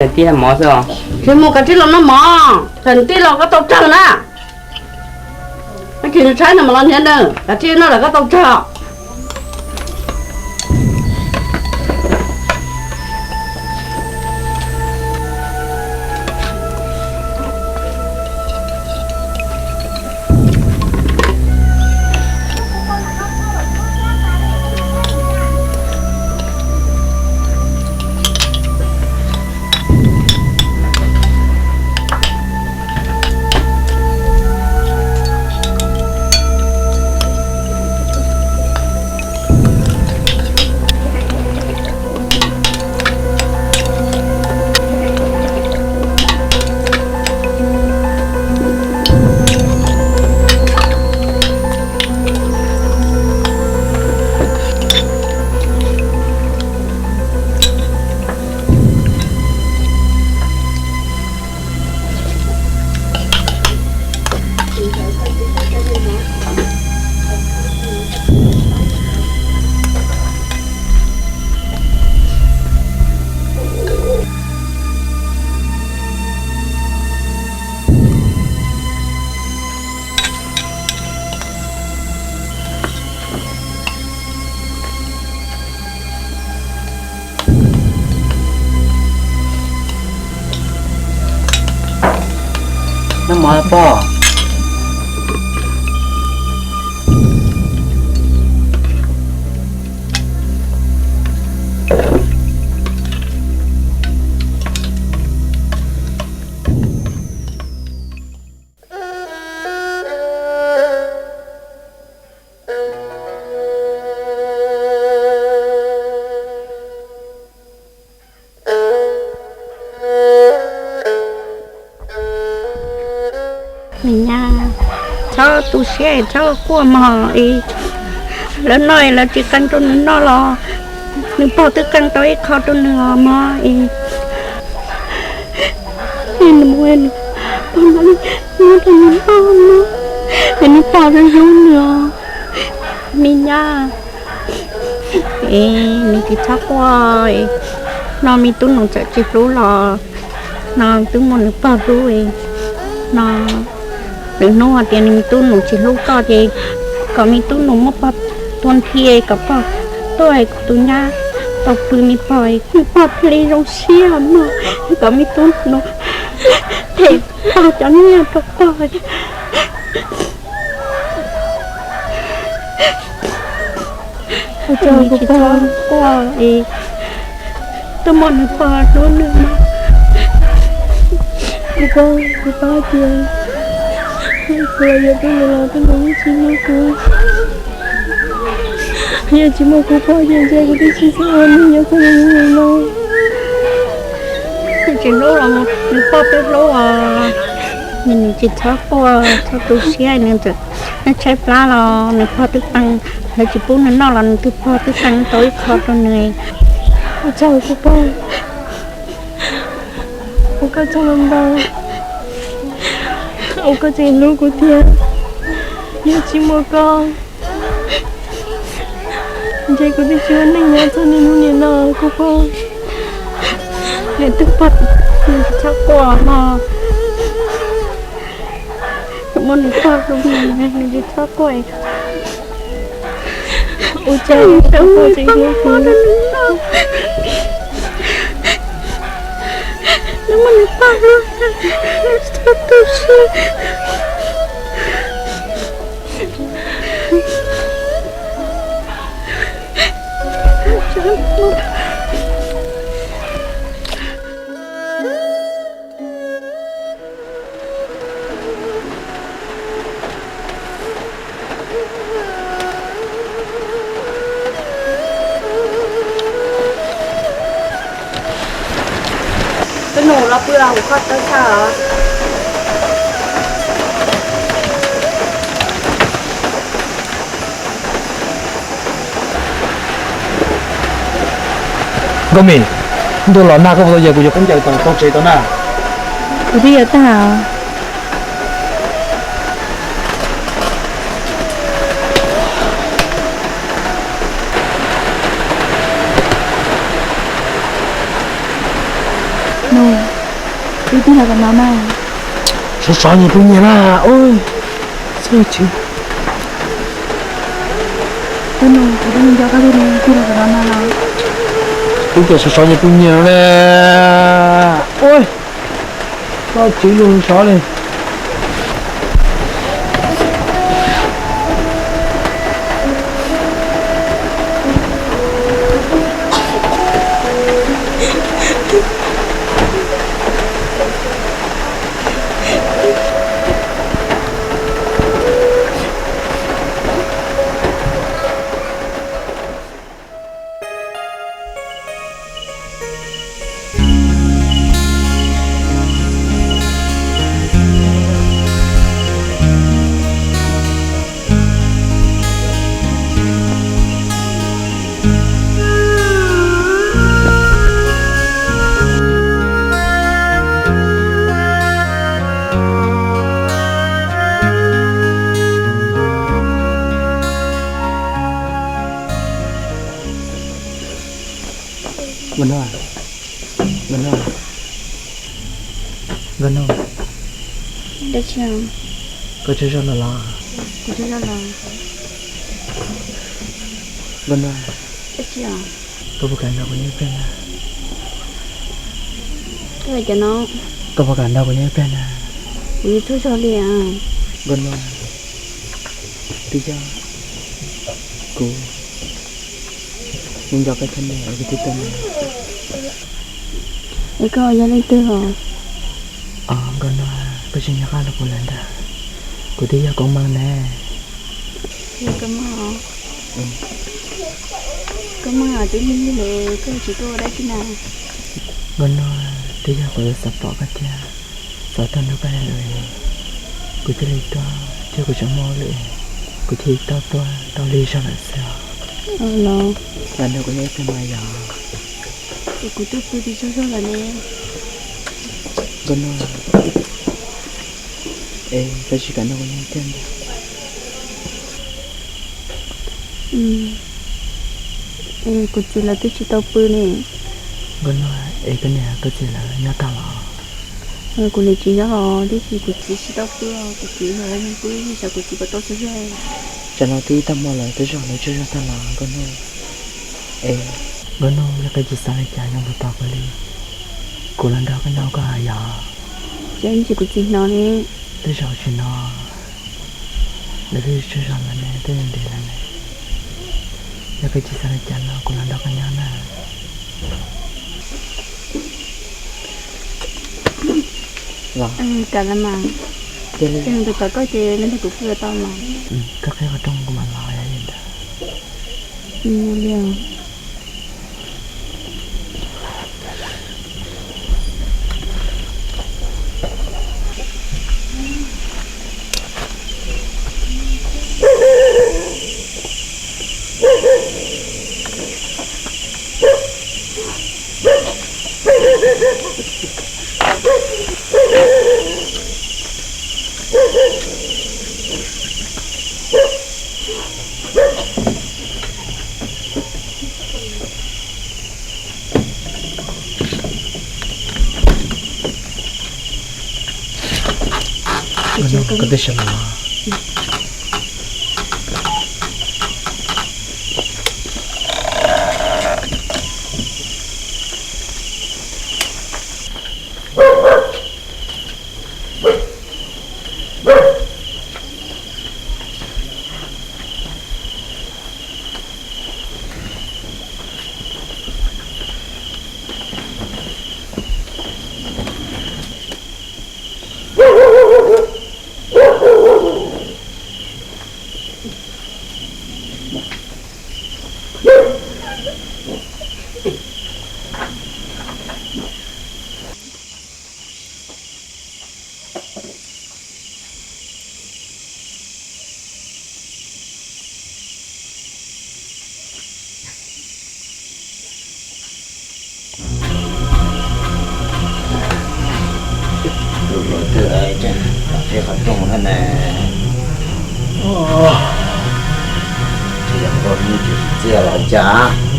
Tib mov xwb os. Tsis mus, kav tsij los noj mov, thaum tij los koj tau tsawg na. Koj tsis tshaib no mas los nrhiav nws, kav tsij noj lawm koj tau tsawg. Noj mov pog. Me nyab, txhob tu siab, txhob quaj mog. Lawv noj lawv tsis qee rau nws noj los nws pog twb qee tau ib qho rau nws os mog. Nws mus, nws pog noj, nws pog noj, es nws pog zoo zoo nws os. Me nyab, es nws tsis txhob quaj, no me tub nus txawm tsis hlub los no twb muaj nws pog hlub no. Lwm hnub hais tias nws tub nus tsis hlub koj ces kom me tub nus muab pog tua nthi kom pog tuaj es kuv tus nyab tau pw me pog, me pog thiaj li zoo siab mog. Kom me tub nus them pog cov nyiaj rau pog. Ua tsaug kuv pog, kuv pog es tuaj muaj nws pog hlub nws mog. Kuv pog, kuv pog tias kuv los yuav tus nus los tus nus yeej tsis hlub kuv. Yog tsis muaj kuv pog ces ntshe kuv twb tsis xav ua neeg nyob txoj niaj hnub no. Twb tsis hlub los nws pog twb hlub os. Nws tsis txhob quaj txhob tu siab, nws txawm tshaib plab los nws pog twb qee, lawv tsis pub nws noj los nws tus pog twb qee tau ib qho rau nws. Ua tsaug kuv pog, ua koj tsaug ntau, ua koj tseem hlub kuv thiab. Yog tsis muaj koj, ntshe kuv twb tsis ua neej nyob txog niaj hnub niam no kuv pog. Nws twb pog, nws tsis txhob quaj mog. Kuv muaj nws pog hlub nws, nws tsis txhob quaj. Ua cas kuv pog tseem hlub kuv. Nws muaj nws pog hlub, nws tsis txhob tu siab. Koj nus los pw hauv koj tau tshaj os. Nkauj Mim, ntuj los nag koj puas tau yawm kuv cov khaub ncaws tau tsev tau na? Kuv twb yawm tag. Nus, Wb tig los tom no mas. Sov sov nyias tus nyias na. Ub, txhob chwv. Koj nug kuv tus nco koj li, tig los tom no mas los. Twb tias sov sov nyias tus nyias no ne. Ub, txhob chwv yus sov li. Nkauj Nuj, Nkauj Nuj, Nkauj Nuj, koj tsaug zog lawm los? Kuv tsaug zog lawm. Nkauj Nuj, koj puas kam nrog kuv nyob ib pliag na? Koj hais cov no. Koj puas kam nrog kuv nyob ib pliag na? Kuv yeej tsaug zog li. Nkauj Nuj, twb yog kuv yeej nco koj thiab ne, kuv twb tuaj ne. Es koj yog leej twg os? Os Nkauj Nuj, koj tsis nco qab los kuv lawm ntag. Kuv twb yog Koob Meej ne. Yog Koob Meej os. Koob Meej os, twb lig lig lawm koj tsis tuaj ua dab tsi na? Nkauj Nuj, twb yog kuv xav pom koj thiab xav tuaj nrog koj hais lus, kuv thiaj li tuaj, thiab kuv tseem muaj hauj lwm, kuv thiaj li tau tuaj tau lig zog lawm xwb os. Los, nrog kuv nyob ib pliag mas yog. Es kuv twb pw tsis tsaug zog lawm ne. Nkauj Nuj, es koj tsis kam nrog kuv nyob ib pliag ntag? Es kuv txiv lawv twb tsis tau pw ne. Nkauj Nuj, es koj niam koj txiv lawv nyob tag los? Kuv niam tsis nyob los, tiam sis kuv txiv tsis tau pw, kuv txiv los mus pw, xyov kuv txiv puas tau tsaug zog. Tsam no twb tag hmo lawm, tej zaum lawv tsaug zog tag los Nkauj Nuj. Es Nkauj Nuj, yog koj tsis xav li cas nyob puas tau kuv li, kuv los nrog koj nyob koj hais yog. Ces kuv txiv hnov li. Tej zaum tsis hnov, lawv twb tsaug zog lawm ne, twb ntev lawm ne. Yog koj tsis xav li cas no kuv los nrog koj nyob na. Los, kam los mas. Tus tom koj ces los nrog kuv pw tau mas. Koj qhib qhov rooj kuv mam los yog li ntawd. Koj twb sawv los. Tus hluas twg qhib qhov rooj thiab ne? Tsis yog nkaus hnub tsis txiaj los cas?